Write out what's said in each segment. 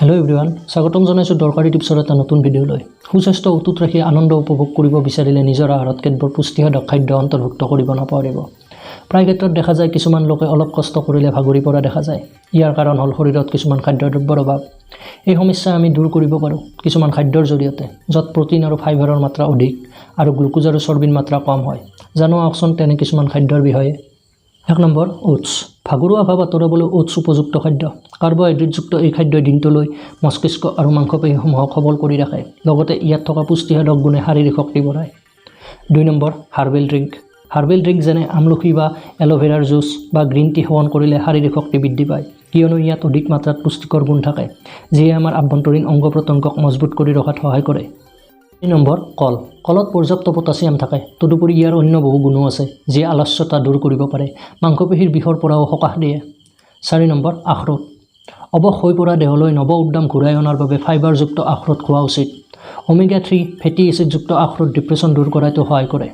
Hello' everyone, স্বাগতম জনাইছোঁ দৰকাৰী টিপছৰ এটা নতুন ভিডিঅ'লৈ। সুস্বাস্থ্য অটুট ৰাখি আনন্দ উপভোগ কৰিব বিচাৰিলে নিজৰ আহাৰত কেতবোৰ পুষ্টিসাধক খাদ্য অন্তৰ্ভুক্ত কৰিব নাপাহৰিব। প্ৰায় ক্ষেত্ৰত দেখা যায়, কিছুমান লোকে অলপ কষ্ট কৰিলে ভাগৰি পৰা দেখা যায়। ইয়াৰ কাৰণ হ'ল শৰীৰত কিছুমান খাদ্যদ্ৰব্যৰ অভাৱ। এই সমস্যা আমি দূৰ কৰিব পাৰোঁ কিছুমান খাদ্যৰ জৰিয়তে, য'ত প্ৰ'টিন আৰু ফাইবাৰৰ মাত্ৰা অধিক আৰু গ্লুক'জ আৰু চৰ্বিৰ মাত্ৰা কম হয়। জানো আহকচোন তেনে কিছুমান খাদ্যৰ বিষয়ে। 1 নম্বৰ, অ'টছ। ভাগৰুৱা ভাৱ আঁতৰাবলৈ অ'টছ উপযুক্ত খাদ্য। কাৰ্বহাইড্ৰেটযুক্ত এই খাদ্যই দিনটোলৈ মস্তিষ্ক আৰু মাংসপেশীসমূহক সবল কৰি ৰাখে। লগতে ইয়াত থকা পুষ্টিসাধক গুণে শাৰীৰিক শক্তি বঢ়ায়। 2 number, herbal drink. Herbal drink যেনে আমলখি বা এল'ভেৰাৰ জুচ বা গ্ৰীণ টি সেৱন কৰিলে শাৰীৰিক শক্তি বৃদ্ধি পায়, কিয়নো ইয়াত অধিক মাত্ৰাত পুষ্টিকৰ গুণ থাকে, যিয়ে আমাৰ আভ্যন্তৰীণ অংগ প্ৰত্যংগক মজবুত কৰি ৰখাত সহায় কৰে। 3 নম্বৰ, কল। কলত পৰ্যাপ্ত পটাছিয়াম থাকে। তদুপৰি ইয়াৰ অন্য বহু গুণো আছে, যিয়ে আলস্যতা দূৰ কৰিব পাৰে, মাংসপেশীৰ বিষৰ পৰাও সকাহ দিয়ে। 4 নম্বৰ, আখৰোট। অৱশ হৈ পৰা দেহলৈ নৱ উদ্যম ঘূৰাই অনাৰ বাবে ফাইবাৰযুক্ত আখৰোট খোৱা উচিত। ওমেগা 3 ফেটি এচিডযুক্ত আখৰোট ডিপ্ৰেছন দূৰ কৰাতো সহায় কৰে।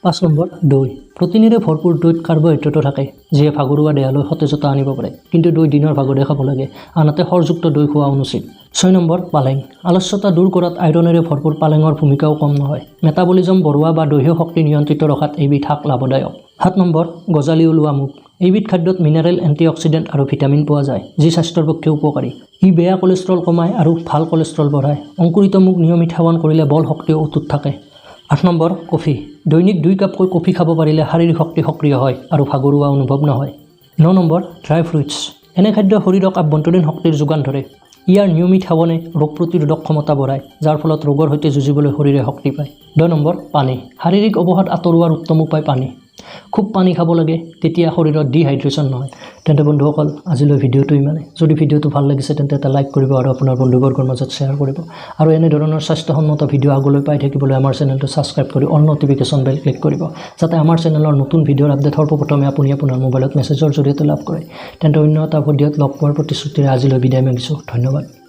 5 নম্বৰ, দৈ। প্ৰ'টিনেৰে ভৰপূৰ দৈত কাৰ্বহাইড্ৰেটো থাকে, যিয়ে ভাগৰুৱা দেহলৈ সতেজতা আনিব পাৰে। কিন্তু দৈ দিনৰ ভাগতহে খাব লাগে, আনহাতে সৰযুক্ত দৈ খোৱা অনুচিত। 6 নম্বৰ, পালেং। আলস্যতা দূৰ কৰাত আইৰণেৰে ভৰপূৰ পালেঙৰ ভূমিকাও কম নহয়। মেটাবলিজম বঢ়োৱা বা দৈহিক শক্তি নিয়ন্ত্ৰিত ৰখাত এইবিধ শাক লাভদায়ক। 7 নম্বৰ, গজালি ওলোৱা মুগ। এইবিধ খাদ্যত মিনাৰেল, এণ্টিঅক্সিডেণ্ট আৰু ভিটামিন পোৱা যায়, যি স্বাস্থ্যৰ পক্ষে উপকাৰী। ই বেয়া কলেষ্ট্ৰল কমায় আৰু ভাল কলেষ্ট্ৰল বঢ়ায়। অংকুৰিত মুগ নিয়মিত সেৱন কৰিলে বল শক্তিও অটুট থাকে। 8 নম্বৰ, কফি। দৈনিক 2 কাপকৈ কফি খাব পাৰিলে শাৰীৰিক শক্তি সক্ৰিয় হয় আৰু ভাগৰুৱা অনুভৱ নহয়। 9 নম্বৰ, ড্ৰাই ফ্ৰুইটছ। এনে খাদ্য শৰীৰক আভ্যন্তৰীণ শক্তিৰ যোগান ধৰে। ইয়াৰ নিয়মিত সেৱনে ৰোগ প্ৰতিৰোধক ক্ষমতা বঢ়ায়, যাৰ ফলত ৰোগৰ সৈতে যুঁজিবলৈ শৰীৰে শক্তি পায়। 10 নম্বৰ, পানী। শাৰীৰিক অৱসাদ আঁতৰোৱাৰ উত্তম উপায় পানী। খুব পানী খাব লাগে, তেতিয়া শৰীৰত ডিহাইড্ৰেশ্যন নহয়। তেন্তে বন্ধুসকল, আজিলৈ ভিডিঅ'টো ইমানে। যদি ভিডিঅ'টো ভাল লাগিছে, তেন্তে এটা লাইক কৰিব আৰু আপোনাৰ বন্ধুবৰ্গৰ মাজত শ্বেয়াৰ কৰিব। আৰু এনেধৰণৰ স্বাস্থ্যসন্মত ভিডিঅ' আগলৈ পাই থাকিবলৈ আমাৰ চেনেলটো ছাবস্ক্ৰাইব কৰি অল ন'টিফিকেশ্যন বেল ক্লিক কৰিব, যাতে আমাৰ চেনেলৰ নতুন ভিডিঅ'ৰ আপডেট সৰ্বপ্ৰথমে আপুনি আপোনাৰ মোবাইলত মেছেজৰ জৰিয়তে লাভ কৰে। তেন্তে অন্য এটা ভিডিঅ'ত লগ পোৱাৰ প্ৰতিশ্ৰুতিৰে আজিলৈ বিদায় মাগিছোঁ। ধন্যবাদ।